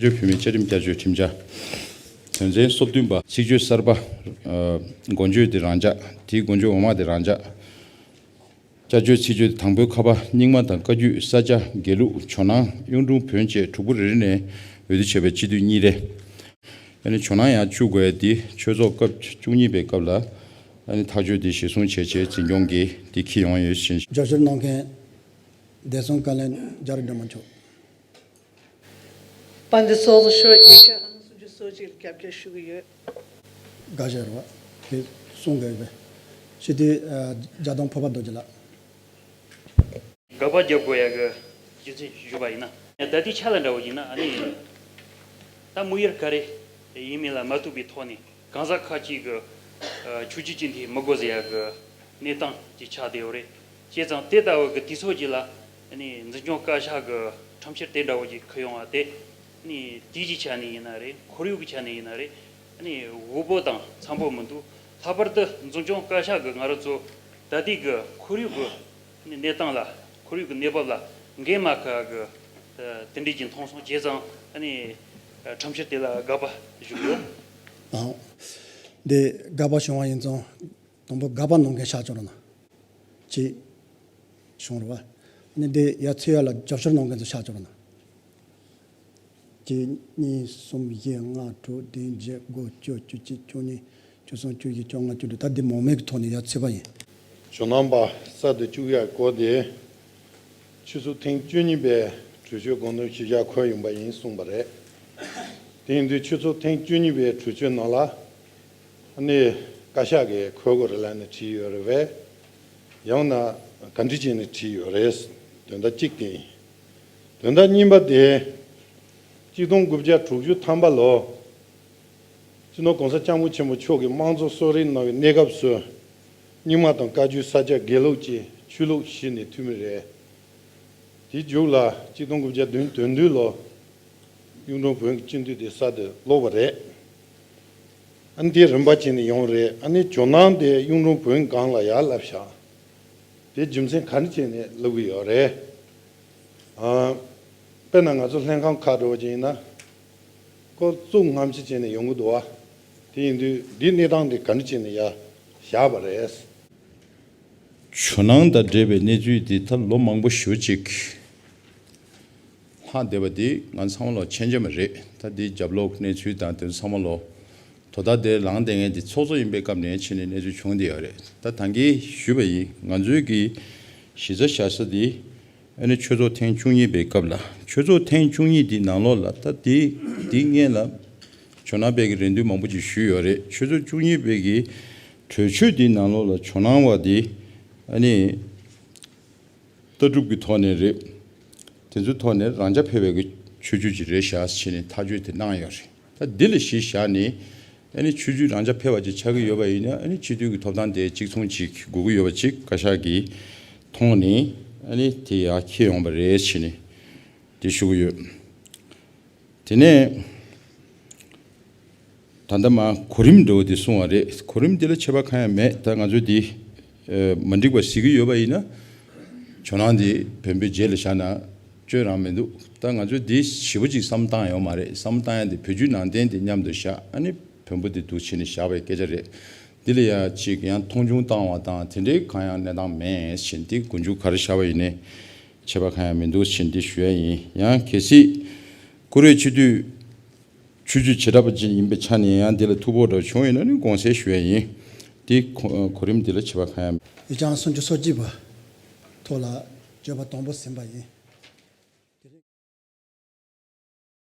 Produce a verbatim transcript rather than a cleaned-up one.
བརྗོད་བོད་མིའི་བཅའ་ཁྲིམས་བསྐྱར་བཅོས་ཁྲིམས་འཆར་དོན་ཚན་སོ་བདུན་པ། ཚིག་བརྗོད་གསར་པ། ཨ། མགོ་བརྗོད་དེ་རང་འཇགས། དེའི་མགོ་བརྗོད་འོག་མ་དེ་རང་འཇགས། བསྐྱར་བཅོས་ཚིག་བརྗོད་དེ་དང་པོའི་ཁ་པར། རྙིང་མ་དང་བཀའ་བརྒྱུད། ས་སྐྱ། དགེ་ལུགས། ཇོ་ནང་། གཡུང་དྲུང་བོན་བཅས་གྲོགས་པོ་རེ་རེ་ནས་འོས་བསྡུ་བྱས་པའི་སྤྱི་འཐུས་གཉིས་རེ། ཨ་ནི་ཇོ་ནང་ཡང་བཅུ་དགོས་ཡ་དེ་ཆོས་ཚོགས་སྐབས་བཅུ་གཉིས་པའི་སྐབས་ལ། ཨ་ནི་ཐག་གཅོད་དེ་གཞིར་བཟུང་བྱས་བྱས་འཛིན་སྐྱོང་གིས་དེ་འཁྱེར་ཡོང་ཡོད་ཕྱིན། རྒྱབ་སྐྱོར་གནང་མཁན་བདེ་སྲུང་བཀའ་བློན་རྒྱ་རི་སྒྲོལ་མ་མཆོག་དཔལ་ལྡན་ཚོགས་གཙོ་མཆོག་ཡིག་ཆ་ཨང་སུམ་ཅུ་སོ་གཅིག་ལ་རྒྱབ་སྐྱོར་ཞུ་གི་ཡོད། དགའ་བཞག་རེད་བ། དེ་གསུང་དགོས་པས། སྤྱི་འཐུས་ཨ་རྒྱ་དོན་ཕུར་པ་རྡོ་རྗེ་ལགས། དགག་པ་རྒྱབ་དགོས་ཡ་གི་རྒྱུ་མཚན་ཞུས་པ་ཡིན་ན། ད་ལྟའི་ཆ་ལ་འདྲ་བོ་ཡིན་ན་ཨ་ནི། ད་དམིགས་ཡུལ་ག་རེ་ཡིན་མིན་ལ་མ་ལྟོས་པའི་ཐོག་ནས་གང་ཟག་ཁག་ཅིག་གི་ཨ་ཆོས་བརྒྱུད་ཀྱི་འདི་མི་དགོས་ཟེར་ཡ་གི་གནས་སྟངས་ཅིག་ཆགས་བསྡད་ཡོད་རེད། བྱས་ཙང་དེ་ལྟ་བུ་གི་དུས་ཚོད་ཅིག་ལ་ཨ་ནི་འཛིན་སྐྱོང་བཀའ་ཤག་གི་ཁྲིམས་བཤེར་དེ་འདྲ་བོ་ཅིག་འཁུར་ཡོང་བ་དེ་ཨ་ནི་དུས་ཀྱི་ཆ་ནས་ཡིན་ན་རེད། ཁོར་ཡུག་གི་ཆ་ནས་ཡིན་ན་རེད། ཨ་ནི་འོས་པོ་དང་འཚམ་པོ་མི་འདུག་ལྷག་པར་དུ་འཛིན་སྐྱོང་བཀའ་ཤག་གི་ང་རང་ཚོ་ད་ལྟའི་གི་ཁོར་ཡུག་གི་གནས་སྟངས་ལ། ཁོར་ཡུག་གི་གནས་བབ་ལ་འགན་མ་འཁུར་གི་དེ་འདྲས་ཀྱི་མཐོང་སོང་། བྱས་ཙང་ཨ་ནི་ཁྲིམས་བཤེར་དེ་ལ་དགག་པ་ཞུ་དགོས། ཨང་། འདི་དགག་པ་བྱུང་བ་ཡིན་ཙང་དང་པོ་དགག་པ་གནང་མཁན་ཤག་ཅོག་ར་ན་ཅིག་བྱུང་རེད་བ། ཨ་ནི་འདི་ཡ་ཚེ་ཡ་ལ་རྒྱབ་སྐྱོར་གནང་མཁན་ཚོ་ཤག་ཅོག་ར་ན། གཅིག་གཉིས་གསུམ་བཞི་ལྔ་དྲུག་བདུན་བརྒྱད་དགུ་བཅུ་བཅུ་གཅིག་བཅུ་གཉིས་བཅུ་གསུམ་བཅུ་བཞི་བཅོ་ལྔ་བཅུ་དྲུག་ད་འདི་མང་མོས་ཀྱི་ཐོག་ནས་ཡར་ཚུད་པ་ཡིན། ཇོ་ནང་པ་གསར་དུ་བཅུག་ཡག་སྐོར་དེ་ཆུ་ཚོད་ཐེངས་བཅུ་གཉིས་པའི་གྲོས་ཆོད་དགོངས་དོན་ཞུ་བཞག་འཁོད་ཡོང་པ་ཡིན་གསུངས་པ་རེད། དེ་ཡིན་དུས་ཆུ་ཚོད་ཐེངས་བཅུ་གཉིས་པའི་གྲོས་ཆོད་ནང་ལ་ཨ་ནི་བཀའ་ཤག་གིས་འཁོད་དགོས་རེད་ལབ་ནས་བྲིས་ཡོད་རེད་པས། ཡང་ན་ག་འདྲ་བྱས་ནས་བྲིས་ཡོད་རེད། དོན་དག་གཅིག་དེ་ཡིན། དོན་དག་གཉིས་པ་དེ། གཅིག་སྟོང་དགུ་བརྒྱ་དྲུག་ཅུ་ཐམ་པ་ལོ། སྤྱི་ནོར་གོང་ས་སྐྱབས་མགོན་ཆེན་པོ་མཆོག་གིས་དམངས་གཙོ་གསོལ་རས་གནང་བའི་གནས་སྐབས་སུ། རྙིང་མ་དང་བཀའ་བརྒྱུད། ས་སྐྱ་དགེ་ལུགས་ཀྱི་ཆོས་ལུགས་གཞི་ནས་མཐུན་མི་རེད། དེའི་མཇུག་ལ་གཅིག་སྟོང་དགུ་བརྒྱ་བདུན་དོན་བདུན་ལོ། གཡུང་དྲུང་བོན་གྱི་སྤྱི་འཐུས་དེ་གསར་དུ་ལོག་པ་རེད། ཨ་ནི་དེ་རིམ་པ་བྱས་ནས་ཡོང་རེད། ཨ་ནི་ཇོ་ནང་དེ་གཡུང་དྲུང་བོན་སྒང་ལ་ཡར་བསླབས་བཞག་དེ་རྒྱུ་མཚན་ག་རེ་བྱས་ནས་བསླབ་གི་ཡོད་རེད། ཨ། དཔེར་ན་ང་ཚོ་ལྷན་ཁང་ཁག་འགྲོ་བ་ཅིག་ཡིན་ན། ཁོ་གཙུག་སྔ་ཕྱི་བྱས་ནས་ཡོང་གི་འདུག་བ། དེ་ཡིན་དུས་འདིའི་གནས་སྟངས་དེ་ག་འདྲ་བྱས་ནས་ཡར་བཞག་པ་རེད། ཇོ་ནང་དང་འབྲེལ་བའི་གནས་ཚུལ་འདི་ད་ལོ་མང་པོ་ཞེ་ཅིག་ལྷག་བསྡད་པ་འདི་ང་ཚང་མ་ལོ་མཁྱེན་རྒྱ་མ་རེད། ད་འདི་རྒྱབ་ལོགས་གནས་ཚུལ་དང་དེ་ཚང་མ་ལོ། དོ་བདག་དེ་ལངས་བསྡད་མཁན་དེ་ཚོགས་གཙོ་ཡིན་པའི་སྐབས་ནས་ཕྱིན་ནས་གནས་ཚུལ་བྱུང་བསྡད་ཡོད་རེད། ད་ད་གིན་ཞུས་པ་ཡིན། ང་ཚོའི་གི་གཞི་རྩ་བཞག་ས་དེ་ཨ་ནི་ཆོས་ཚོགས་ཐེངས་བཅུ་གཉིས་པའི་སྐབས་ལ། ཆོས་ཚོགས་ཐེངས་བཅུ་གཉིས་དེའི་ནང་ལོགས་ལ་ད་དེ་དེའི་སྔོན་ལ་ཇོ་ནང་པའི་གི་རེ་འདུན་མང་པོ་ཅིག་ཞུས་ཡོད་རེད། ཆོས་ཚོགས་བཅུ་གཉིས་པའི་གི་གྲོས་ཆོད་དེའི་ནང་ལོགས་ལ་ཇོ་ནང་བ་དེ་ཨ་ནི། ལྟ་གྲུབ་ཀྱི་ཐོག་ནས་རེད། དེ་ཚོའི་ཐོག་ནས་རང་རྐྱ་འཕེར་བའི་གི་ཆོས་བརྒྱུད་ཅིག་རེད་ཤག་ཟེར་ནས་ཐག་གཅོད་དེ་གནང་ཡོད་རེད། ད་འདི་ལ་གཞི་བཞག་ནས་ཨ་ནི་ཆོས་བརྒྱུད་རང་རྐྱ་འཕེར་བ་ཅིག་ཆགས་ཀྱི་ཡོད་པ་ཡིན་ན། ཨ་ནི་སྤྱི་འཐུས་ཀྱི་ཐོབ་ཐང་དེ་གཅིག་མཚུངས་ཅིག་དགོས་ཀྱི་ཡོད་པ་ཅིག་བཀའ་ཤག་གིས་མཐོང་ནས་ཨ་ནི་དེ་ཡར་འཁྱེར་ཡོང་པ་རེད་ཟེར་ནས་དེ་ཞུ་གི་ཡོད། དེ་ནས་ད་ལྟ་མ་གོ་རིམ་འདྲ་བོ་དེ་གསུངས་པ་རེད། གོ་རིམ་དེ་ལ་ཁྱད་པར་གང་ཡང་མེད། ད་ང་ཚོས་དེ་ཨ་མ་འགྲིག་པ་གཟིགས་ཀྱི་ཡོད་པ་ཡིན་ན། ཇོ་ནང་དེ་བོན་པོའི་རྗེས་ལ་བཞག་ན་སྐྱོན་རང་མི་འདུག་ད་ང་ཚོས་དེ་ཞིབ་པོ་ཅིག་བསམ་བཏང་ཡོད་མ་རེད། བསམ་བཏང་ཡ་དེ་བོད་བརྒྱུད་ནང་བསྟན་དེ་མཉམ་དུ་བཞག་ཨ་ནི་བོན་པོ་དེ་འདུག་བྱས་ནས་བཞག་པའི་སྐད་ཆ་རེད། འདི་ལ་ཡ་ཅིག་ཡང་མཐོང་ཆུང་བཏང་བ་དང་དེ་འདྲའི་གང་ཡང་གནས་སྟངས་མེད་ཟེར། འདི་མགོ་མཇུག་ག་རེ་བཞག་པ་ཡིན་ནའི་ཁྱད་པར་གང་ཡང་མི་འདུག་ཟེར་འདི་ཞུ་ཡ་ཡིན། ཡང་གལ་སྲིད་བཀུར་འོས་སྤྱི་འཐུས་ཆོས་བརྒྱུད་བྱེ་བྲག་པ་ཅིག་ཡིན་པའི་ཆ་ནས་ཡང་འདི་ལ་ཐུགས་ཕོག་འདྲ་བྱུང་ཡོད་ན་ནི་དགོངས་སེལ་ཞུ་ཡ་ཡིན། འདི་གོ་གོ་རིམ་འདི་ལ་ཁྱད་པར་གང་ཡང་། ཡིག་ཆ་ཨང་སུམ་ཅུ་སོ་གཅིག་པ་ཐོག་ལ་བརྗོད་པ་དང་པོ་ཟིན་པ་ཡིན།